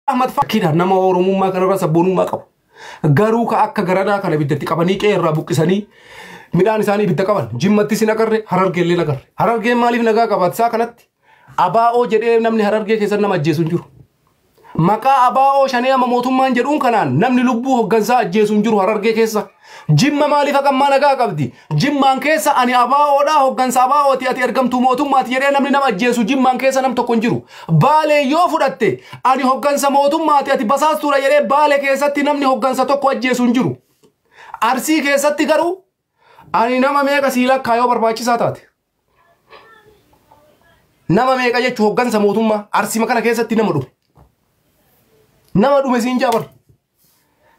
Ahmad fakkiidha nama Oromummaa kanarra sabboonummaa qabu. Garuu ka akka garanaa kana ibiddatti qabanii qe'ee irraa buqqisanii midhaan isaanii ibidda qaban. Jimmattis hin agarre, Harargeellee hin agarre. Harargeen maaliif nagaa qabaate isaa kanatti? Abaa'oo jedhee namni Harargee keessa nama ajjeesu hin jiru. Maqaa abaa'oo shanee amma mootummaan jedhuun kanaan namni lubbuu hoggansaa ajjeesu hin jiru Harargee keessa. Jimma maaliif haqammaa nagaa qabdi? Jimmaan keessa ani abaa'oodhaa hoggansa abaa'ooti ati ergamtuu mootummaati jedhee namni nama ajjeesu Jimmaan keessa nam tokko hin jiru. Baalee yoo fudhatte ani hoggansa mootummaati ati basaastuudha jedhee Baalee keessatti namni hoggansa tokko ajjeesu hin jiru. Arsii keessatti garuu ani nama meeqa sii lakkaa yoo barbaachisaa taate. Nama meeqa jechuun hoggansa mootummaa Arsima kana keessatti nama dhume. Nama dhume siin jaabar.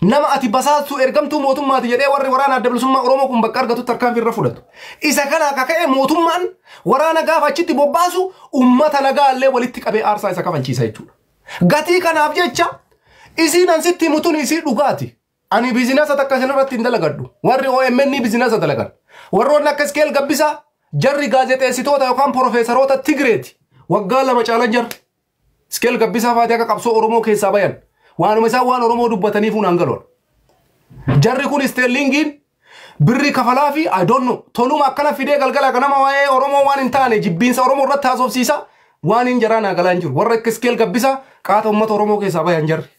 Nama ati basaastu ergamtuu mootummaati jedhee warri waraana Adda Bilisummaa Oromoo kun bakka argatutti tarkaanfii irra fudhatu. Isa kana akka ka'e mootummaan waraana gaafa achitti bobbaasu ummata nagaa illee walitti qabee aarsaa isa kafalchiisa jechuudha. Gatii kanaaf jecha isiin an sitti himu tun isii dhugaati. Ani biizinasa takka isin irratti hin dalagadhu. Warri OMN biizinasa dalagan. Warroonni akka Iskeel Gabbisaa jarri gaazexeessitoota yookaan porofeesaroota Tigreeti. Waggaa 2 caalan jarri. Iskeel Gabbisaa faati akka qabsoo Oromoo keessaa bayan. Waanuma isaan waan Oromoo dubbataniif hunaan galoon. Jarri kun isteellingiin birrii kafalaa fi I don't know. Toluma akkana fidee galgala ganama waa'ee Oromoo waan hin taane jibbiinsa Oromoo irratti haasofsiisa waan hin jaraa naa galaa hin jiru. Warra akka Iskeel Gabbisaa qaata uummata Oromoo keessaa bayan jarri.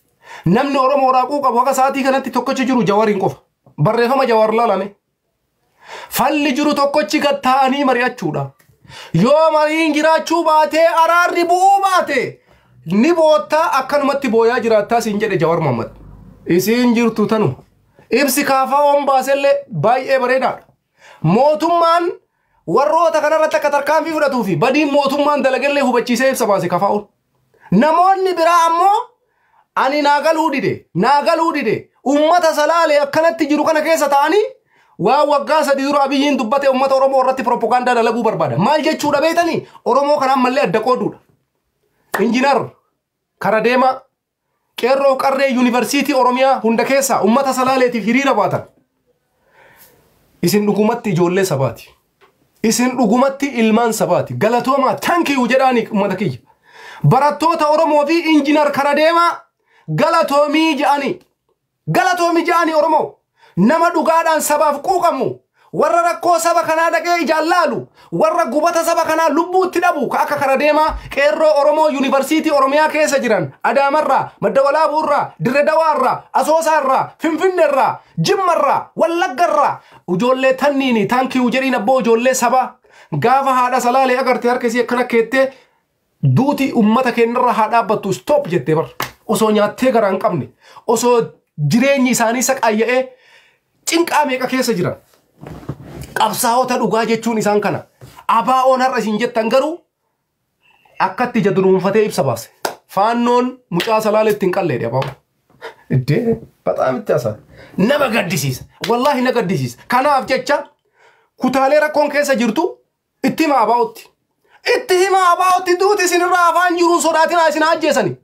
Namni Oromoo raaquu qabu akka sa'aatii kanatti tokkochi jiru Jawariin qofa. Barreeffama Jawar laalame. Falli jiru tokkochi gad taa'anii mari'achuudha. Yoo mariin jiraachuu baatee araarri bu'uu baate ni boottaa akkanumatti booyaa jiraattaa siin jedhe Jawar Mohammad. Isiin jirtu tanu. Ibsi KFO'n baasellee baay'ee bareedaadha. Mootummaan warroota kanarratti akka tarkaanfii fudhatuu fi badiin mootummaan dalagellee hubachiisee ibsa baase KFO'n. Namoonni biraa ammoo ani naa galuu dide, naa galuu dide, uummata Salaalee akkanatti jiru kana keessa ta'anii waan waggaa 3 dura Abiyyiin dubbate uummata Oromoo irratti propagaandaa dalaguu barbaada. Maal jechuudha beektanii? Oromoo kana ammallee adda qooduudha. Injiinar kara deemaa qeerroo qarree yuunivarsiitii Oromiyaa hunda keessaa uummata Salaaleetiif hiriira baatan. Isin dhugumatti ijoollee sabaati. Isin dhugumatti ilmaan sabaati. Galatoomaa thank you jedhaanii uummata kiyya. Barattoota Oromoo fi injiinar kara deemaa galatoomii jedhanii. Galatoomii jedhanii Oromoo. Nama dhugaadhaan sabaaf quuqamu. Warra rakkoo saba kanaa dhaqee ijaan laalu, warra gubata saba kanaa lubbuutti dhabu ka akka kara deemaa qeerroo Oromoo yuunivarsiitii Oromiyaa keessa jiran Adaamarraa, Madda Walaabuurraa, Dirre Dawaarraa, Asoosaarraa, Finfinneerraa, Jimmarraa, Wallaggarraa ijoollee tanniini thank you jedhiin abboo ijoollee sabaa gaafa haadha Salaalee agarte harka isii akkana keettee duuti ummata keenyarraa haa dhaabbattu stop jettee bar osoo nyaattee garaa hin qabne osoo jireenyi isaanii saqaayya'ee cinqaa meeqa keessa jiran. Qabsaa'ota dhugaa jechuun isaan kana. Abaa'oon har'a isin jettan garuu akkatti ija dunuunfatee ibsa baase. Faannoon mucaa Salaaleetti hin qalleedhe abaa'oon. Iddee bataam itti haasa'e. Nama gaddisiisa. Wallaahi na gaddisiisa. Kanaaf jecha kutaalee rakkoon keessa jirtu itti hima abaa'otti. Itti hima abaa'otti duuti isinirraa afaan jiruun sodaatinaa isin ajjeesani.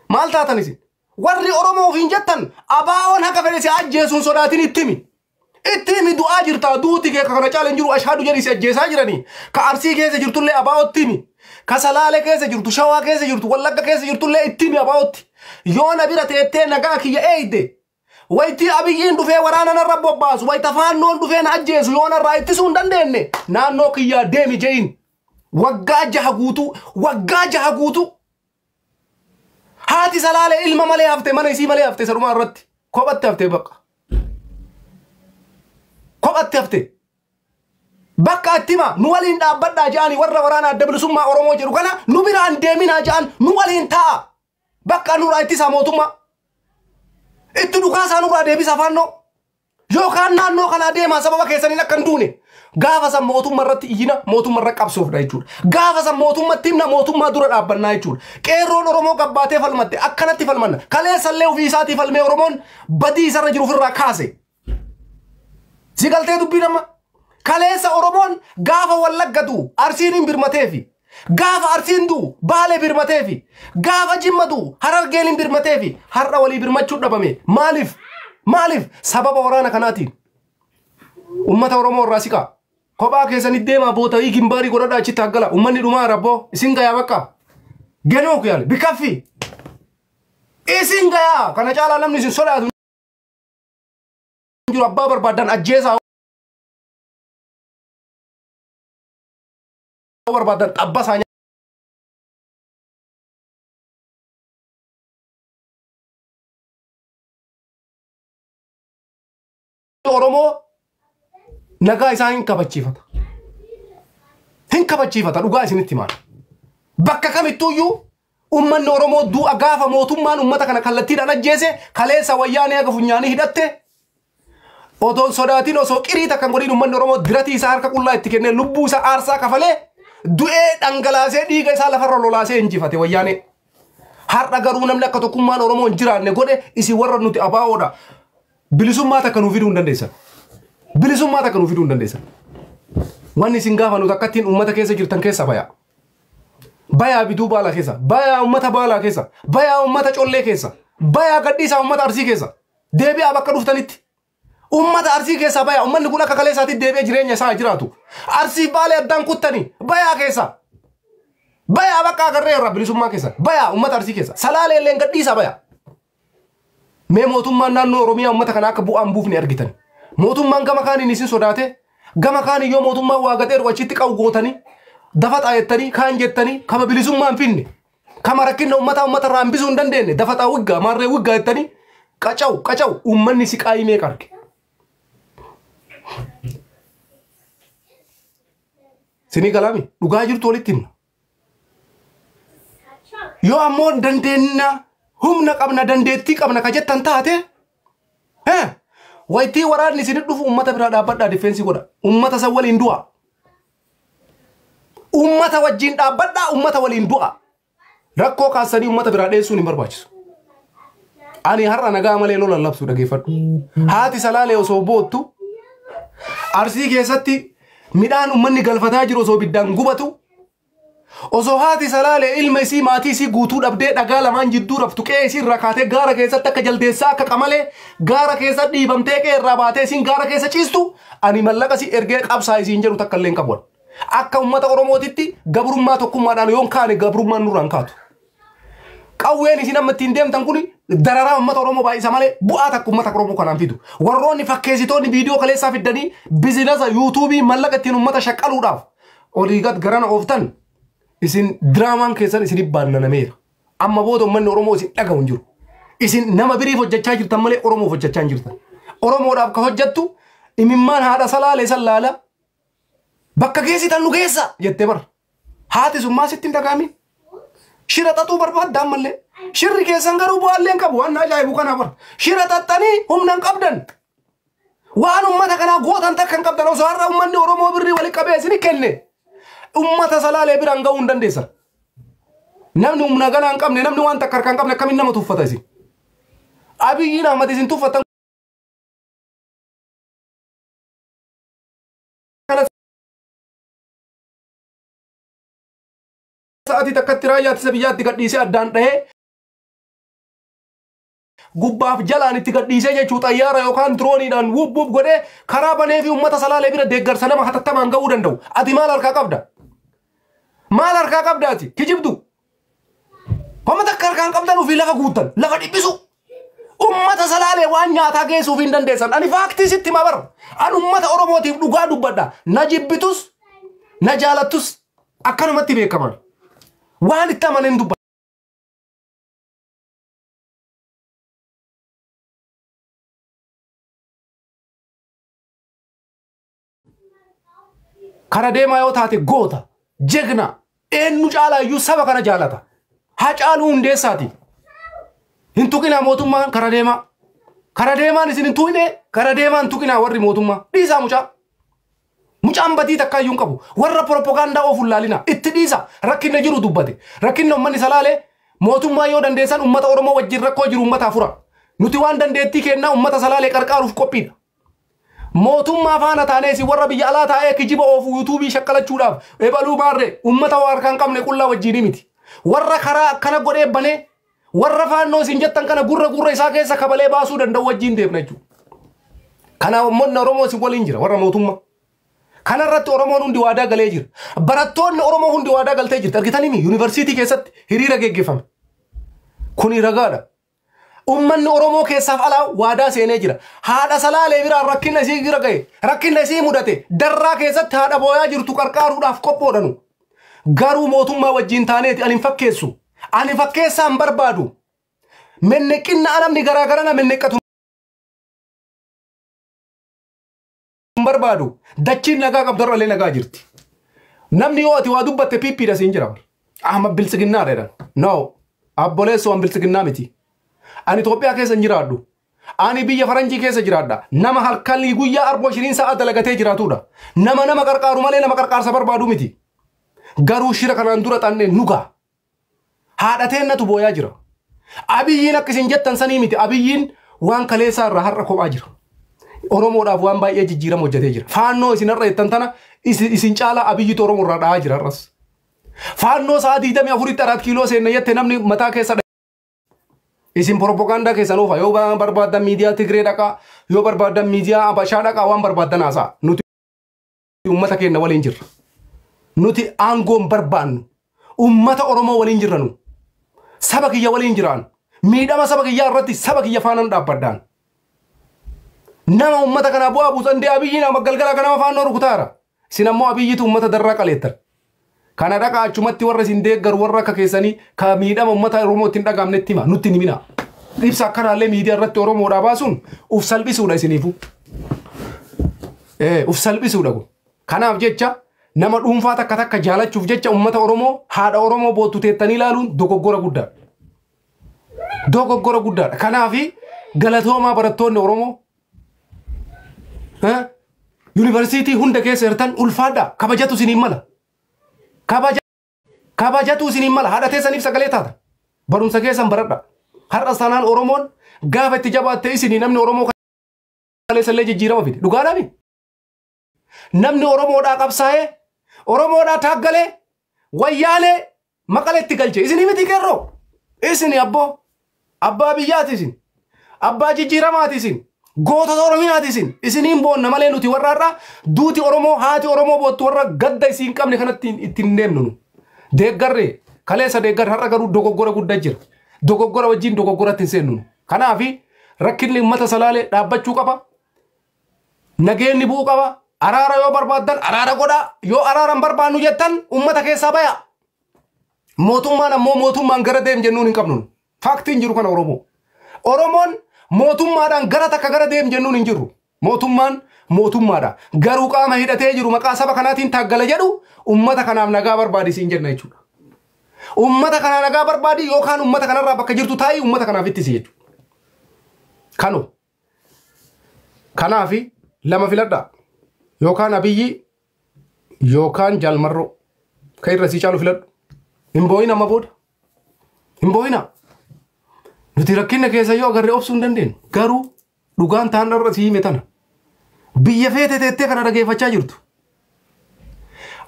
Maal taatan isin? Warri Oromoo ofiin jettan abaa'oon haqa fedhe si ajjeesuun sodaatin itti himi. Itti himi du'aa jirta duuti kee kana caala hin jiru ashaadu jedhi si ajjeesaa jiranii. Ka Arsii keessa jirtullee abaa'otti himi. Ka Salaalee keessa jirtu, Shawaa keessa jirtu, Wallagga keessa jirtullee itti himi abaa'otti. Yoo na bira teettee nagaa kiyya eeyde waytii Abiyyiin dhufee waraana narra bobbaasu, wayita Faannoon dhufee na ajjeesu yoo narraa ittisuu hin dandeenye naannoo kiyyaa deemi je'in. Waggaa 6 guutuu, waggaa 6 guutuu. Haati Salaalee ilma malee hafte, mana isii malee hafte sarumaa irratti. Kophatti hafte bakka. Kophatti hafte. Bakka itti hima nu waliin dhaabbadhaa je'anii warra waraana Adda Bilisummaa Oromoo jedhu kana nu biraan deeminaa je'an nu waliin taa'a. Bakka nurraa ittisaa mootummaa. Itti dhukaasaa nurraa deebisaa Faannoo. Yookaan naannoo kanaa deemaa sababa keessaniin akka hin duune. Gaafa san mootummaa irratti iyyina mootummaa irra qabsoofna jechuudha. Gaafa san mootummatti himna mootummaa dura dhaabbannaa jechuudha. Qeerroon Oromoo gabbaatee falmatte akkanatti falmanna. Kaleessallee ofii isaatii falmee Oromoon badii isarra jiru ofirraa kaase. Si galtee dubbiin amma? Kaleessa Oromoon gaafa Wallagga du'u Arsiin hin birmateefi. Gaafa Arsiin du'u Baalee birmateefi. Gaafa Jimma du'u Harargeen hin birmateefi. Har'a walii birmachuu dhabame. Maaliif? Maaliif? Sababa waraana kanaatiin. Uummata Oromoo irraa siqaa. Kophaa keessanii deemaa boota'ii gimbaarii godhadhaa achitti haggala. Uummanni dhumaa rabboo isin gayaa bakka. Genoo kuyaale bikaffi. Isin gayaa kana caalaa namni isin sodaatu jiru abbaa barbaadan ajjeesaa barbaadan xabbasaa Oromoo nagaa isaa hin kabachiifata. Hin kabachiifata dhugaa isinitti himaan. Bakka kamittuyyuu ummanni Oromoo du'a gaafa mootummaan ummata kana kallattiidhaan ajjeese kaleessa wayyaanee haga funyaanii hidhatte otoon sodaatiin osoo qirii takka hin godhin ummanni Oromoo diratii isaa harka qullaa itti kennee lubbuu isaa aarsaa kafalee du'ee dhangalaasee dhiiga isaa lafarra lolaasee injifate wayyaanee. Har'a garuu namni akka tokkummaan Oromoo hin jiraanne godhe isin warra nuti abaa'oodha. Bilisummaa takka nuu fiduu hin dandeessan. Bilisummaa takka nuu fiduu hin dandeessan. Wanni isin gaafa nuti akkattiin uummata keessa jirtan keessa bayaa. Bayaa biduu baalaa keessa, bayaa uummata baalaa keessa, bayaa uummata collee keessa, bayaa gadhiisaa uummata arsii keessa. Deebi'aa bakka dhuftanitti. Uummata arsii keessaa bayaa, uummanni kun akka kaleessaatti deebi'ee jireenya isaa jiraatu. Arsii baalee addaan kuttanii bayaa keessa. Bayaa bakka agarree irraa bilisummaa keessa. Bayaa uummata arsii keessa. Salaalee illee gadhiisaa bayaa. Mee mootummaan naannoo Oromiyaa uummata kana akka bu'aan buufne argitan. Mootummaan gama kaaniin isin sodaate, gama kaaniin yoo mootummaan waa gateeru achitti qabu gootanii, dafa xaayettanii, kaan jettanii, kama bilisummaa hin finne, kama rakkina uummataa uummata irraa hambisuu hin dandeenye, dafa xaa wiggaa, maarree wiggaa jettanii, qacawu, qacawu, uummanni si qaayii meeqa arge. Sinii galaami dhugaa jirtu walitti himna. Yoo ammoo dandeenya humna qabna dandeettii qabna ka jettan taate waytii waraanni isin dhufu uummata biraa dhaabbadhaa difeensii godha. Uummata san waliin du'a. Uummata wajjin dhaabbadhaa uummata waliin du'a. Rakkoo kaasanii uummata biraa dheessuun hin barbaachisu. Ani har'a nagaa malee lola labsu dhageeffadhu. Haati salaalee osoo boottu Arsii keessatti midhaan uummanni galfataa jiru osoo ibiddaan gubatu osoo haati salaalee ilma isii maatii isii guutuu dhabdee dhagaa lamaan jidduu raftu qe'ee isii irraa kaatee gaara keessatti akka jaldeessaa akka qamalee gaara keessa dhiibamtee qe'ee irraa baatee isiin gaara keessa ciistu ani mallaqa si ergee qabsaa isiin jedhu takka illee hin qabu. Akka uummata Oromootitti gabrummaa tokkummaadhaan yoon kaane gabrummaan nurraan kaatu. Qawween isin amma ittiin deemtan kun dararaa uummata Oromoo baay'isa malee bu'aa takka uummata Oromoo kanaan fidu. Warroonni fakkeessitoonni viidiyoo kaleessaa fiddanii bizinasa yuutuubii mallaqa ittiin uummata shaqqaluudhaaf olii gad garana ooftan isin diraamaan keessan isin baannanameera. Amma booda uummanni Oromoo isin dhaga'u hin jiru. Isin nama biriif hojjechaa jirtan malee Oromoof hojjechaa hin jirtan. Oromoodhaaf ka hojjettu imimmaan haadha salaalee san laala bakka geessitan nu geessa jettee bara. Haati sun maa sitti hin dhaga'amin? Shira xaxuu barbaadda ammallee. Shirri keessan garuu bu'aallee hin qabu waan ajaa'ibu kana bara. Shira xaxxanii humna hin qabdan. Waan uummata kanaa gootan takka hin qabdan osoo har'a uummanni Oromoo birrii walitti qabee isin kenne. Uummata salaalee biraan ga'uu hin dandeessan. Namni humna ganaa hin qabne namni waan takka harkaa hin qabne akkamiin nama tuffata isin? Abiyyiin Ahmad isin tuffatan kana sa'aatii takkatti raayyaa ittisa biyyaatti gadhiisee addaan dhahee gubbaaf jalaan itti gadhiisee jechuu xayyaara yookaan dirooniidhaan wuub wuub godhee karaa banee fi uummata salaalee bira deeggarsa nama hatattamaan ga'uu danda'u. Ati maal harkaa qabda? Maal harkaa qabda ati? Kijibdu. Homa takka harkaa hin qabdan ofii lafa guuttan lafa dhiphisu. Uummata salaalee waan nyaataa geessuuf hin dandeessan. Ani faaktii sitti hima bara. Ani uummata Oromootiif dhugaa dubbadha. Na jibbitus na jaalattus akkanumatti beekaman. Waan itti amanen dubbadha. Kara deemaa yoo taate goota, jegna, eenyu caalaa iyyuu saba kana jaalata. Hacaaluu Hundeessaati. Hin tuqinaa mootummaan kara deemaa. Kara deemaan isin hin tuqine kara deemaan tuqinaa warri mootummaa. Dhiisaa mucaa. Mucaan badii takka iyyuu hin qabu. Warra propagaandaa oofu laalina. Itti dhiisa. Rakkinna jiru dubbate. Rakkinna uummanni salaalee mootummaa yoo dandeessan uummata Oromoo wajjin rakkoo jiru uummata fura. Nuti waan dandeettii kennaa uummata salaalee qarqaaruuf qophiidha. Mootummaa faana taanee isin warra biyya alaa taa'ee kijiba oofu yuutuubii shakkalachuudhaaf ebaluu maarree uummata waa harkaan qabne qullaa wajjin miti. Warra karaa akkana godhee banee warra faannoo isin jettan kana gurra gurra isaa keessa kabalee baasuu danda'u wajjin deemna jechuudha. Kanaaf uummanni Oromoo isin waliin jira warra mootummaa. Kanarratti Oromoon hundi waadaa galee jira. Barattoonni Oromoo hundi waadaa galtee jirti. Argitanii yuunivarsiitii keessatti hiriira geggeeffame. Kuni ragaadha. Uummanni Oromoo keessaaf alaa waadaa seenee jira. Haadha Salaalee biraan rakkina isii bira ga'e, rakkina isii mudate, darraa keessatti haadha booyaa jirtu qarqaaruudhaaf qophoodhanu. Garuu mootummaa wajjin taaneeti ani hin fakkeessu. Ani fakkeessaa hin barbaadu. Menneqinna namni garaagara na menneqatu hin barbaadu. Dachiin nagaa qabdu har'allee nagaa jirti. Namni yoo ati waa dubbatte piippiidha siin jira. Ahmad biltsiginnaa jedhan. No. Abboleessu waan biltsiginnaa miti. Ani Itoophiyaa keessa hin jiraadhu. Ani biyya faranjii keessa jiraadha. Nama halkanii guyyaa arboo shiriin sa'a dalagatee jiraatudha. Nama nama qarqaaru malee nama qarqaarsa barbaadu miti. Garuu shira kanaan dura xannee nuga. Haadha teennatu booyaa jira. Abiyyiin akka isin jettan sanii miti. Abiyyiin waan kaleessaa irraa har'a kophaa jira. Oromoodhaaf waan baay'ee jijjiirama hojjetee jira. Faannoo isin har'a jettan tana isin caalaa Abiyyitu Oromoo irraa dha'aa jira har'as. Faannoo sa'a 24tti 4 kiiloo seenna jette namni mataa keessa isin propagaandaa keessan oofa. Yoo barbaaddan miidiyaa Tigree dhaqaa, yoo barbaaddan miidiyaa Abashaa dhaqaa, waan barbaaddan haasa'a. Nuti uummata keenya waliin jirra. Nuti aangoon barbaannu. Uummata Oromoo waliin jirra nu. Saba kiyya waliin jiraan. Miidhama saba kiyyaa irratti saba kiyya faanaan dhaabbadhaan. Nama uummata kanaa bu'aa buusan dee Abiyyiin amma galgala kanama faannoo rukutaara. Isin ammoo Abiyyitu uummata darraa qaleettan. Kana dhaqaa achumatti warra isin deeggaru warra akka keessanii ka miidhama uummata Oromoo ittiin dhagaamnetti hima nutti hin himina. Ibsa akkanaallee miidiyaa irratti Oromoodhaa baasuun uf salphisuudha isiniifu. Uf salphisuudha kun. Kanaaf jecha nama dhuunfaa takka takka jaalachuuf jecha uummata Oromoo haadha Oromoo boottu teettanii ilaaluun dogoggora guddaadha. Dogoggora guddaadha. Kanaafi galatoomaa barattoonni Oromoo yuunivarsiitii hunda keessa jirtan ulfaadha. Kabajatu isiniin mala. Kabajatu isiniin mala. Haadha teessaniif sagalee taata. Barumsa keessan baradha. Har'a sanaan Oromoon gaafa itti jabaatte isinii namni Oromoo kaleessallee jijjiirama fide. Dhugaadhaami? Namni Oromoodhaa qabsaa'ee, Oromoodhaa taaggalee, wayyaalee maqaletti galche. Isinii miti qeerroo. Isinii abboo. Abbaa biyyaati isin. Abbaa jijjiiramaati isin. Gootota Oromiyaati isin. Isiniin boonna malee nuti warra har'a duuti Oromoo haati Oromoo boottu warra gadda isiin qabne kanatti ittiin deemnu nu. Deeggarree kaleessa deeggarre har'a garuu dogoggora guddaa jira. Dogoggora wajjin dogoggoratti hin seennu nu. Kanaafi rakkinni uummata Salaalee dhaabbachuu qaba. Nageenyi bu'uu qaba. Araara yoo barbaaddan araara godhaa. Yoo araara hin barbaannu jettan uummata keessaa baya. Mootummaan ammoo mootummaan gara deem jennuun hin qabnu. Faaktiin jiru kana Oromoo. Oromoon mootummaadhaan gara takka gara deem jennuun hin jiru. Mootummaan mootummaadha. Garuu qaama hidhatee jiru maqaa saba kanaatiin taaggala jedhu uummata kanaaf nagaa barbaadi siin jenna jechuudha. Uummata kanaa nagaa barbaadi yookaan uummata kanarraa bakka jirtu taa'ii uummata kanaaf ittisi jechuudha. Kanu. Kanaafi lama filadhaa. Yookaan Abiyyi yookaan Jaalmarroo. Kan irra sii caalu filadhu. Hin boo'in amma booda. Hin boo'ina. Nuti rakkina keessa yoo agarree obsuu hin dandeenyu. Garuu dhugaan ta'an irra sii hime tana. Biyya feete teettee kana dhageeffachaa jirtu.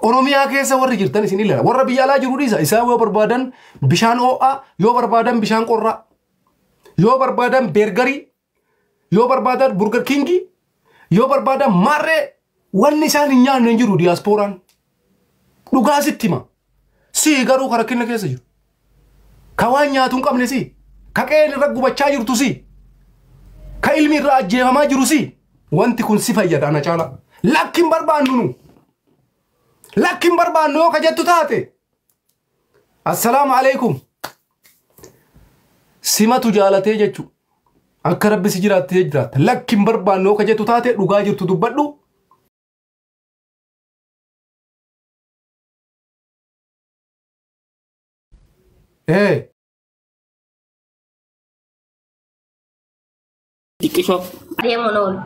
Oromiyaa keessa warri jirtan isin ilaala. Warra biyya alaa jiru dhiisa. Isaan yoo barbaadan bishaan ho'aa, yoo barbaadan bishaan qorraa, yoo barbaadan beergarii, yoo barbaadan burger kingii, yoo barbaadan maarree wanni isaan hin nyaanne hin jiru diyaaspooraan. Dhugaa sitti hima. Sii garuu ka rakkina keessa jiru. Ka waan nyaatu hin qabne sii. Ka qe'een irra gubachaa jirtu sii. Ka ilmi irra ajjeefamaa jiru sii. Wanti kun si fayyada ana caalaa. Lakki hin barbaannu nu. Lakki hin barbaannu yoo ka jettu taate. Assalaamu alaikum. Simatu jaalatee jechu. Akka rabbi si jiraattee jiraatta. Lakki hin barbaannu yoo ka jettu taate dhugaa jirtu dubbadhu. Xiqqishoo. Deemuun oolu.